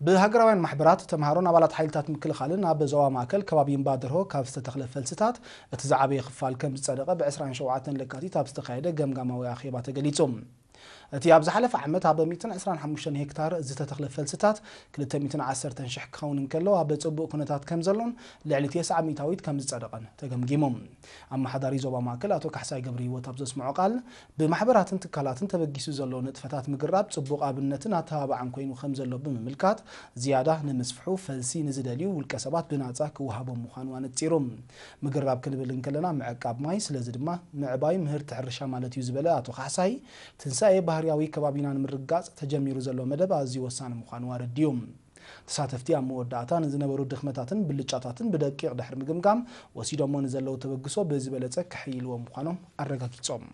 ብሃገራውያን ማሕበራት፣ ተምሃሮን ኣባላት ሓይልታት ምክልኻልን ኣብ ዞባ ማእከል ከባቢ እምባደርሆ ካብ ዝተተኽለ ፈልስታት እቲ ዝዓበየ ክፋል ከም ዝጸደቐ ብ27 ለካቲት ኣብ ዝተኻየደ ገምጋማዊ ኣኼባ ተገሊጹ። እቲ ኣብ ዝሓለፈ ዓመት ኣብ 125 ሄክታር ዝተተኽለ ፈልስታት 210,000 ክኸውን እንከሎ፣ ኣብ ጽቡቕ ኩነታት ከም ዘሎን ልዕሊ 90% ከም ዝጸደቐን ተገምጊሙ። ኣመሓዳሪ ዞባ ማእከል ኣቶ ካሕሳይ ገብረ ህይወት ኣብ ዘስምዖ ቃል፣ ብማሕበራትን ትካላትን ተበጊሱ ዘሎ ንጥፈታት ምግራብ ጽቡቕ ኣብነትን ኣተባባዕን ኮይኑ ከም ዘሎ ብምምልካት፣ ዝያዳ ንምስፍሑ ፈልሲ ንዝደልዩ ውልቀ ሰባት ብናጻ ክወሃቦም ምዃኑ ኣነጺሩ። ምግራብ ክንብል እንከለና ምዕቃብ ማይ፣ ስለዚ ድማ ምዕባይ ምህርቲ ሕርሻ ማለት እዩ ዝበለ ኣቶ ካሕሳይ፣ ትንሳኤ ባህርያዊ ከባቢና ንምርግጋጽ ተጀሚሩ ዘሎ መደብ ኣዝዩ ወሳኒ ምዃኑ ኣረዲኡ። ተሳተፍቲ ኣብ መወዳእታ ንዝነበሩ ድኽመታትን ብልጫታትን ብደቂቕ ድሕሪ ምግምጋም፣ ወሲዶሞ ንዘለዉ ተበግሶ ብዝበለጸ ከሐይልዎ ምዃኖም ኣረጋጊጾም።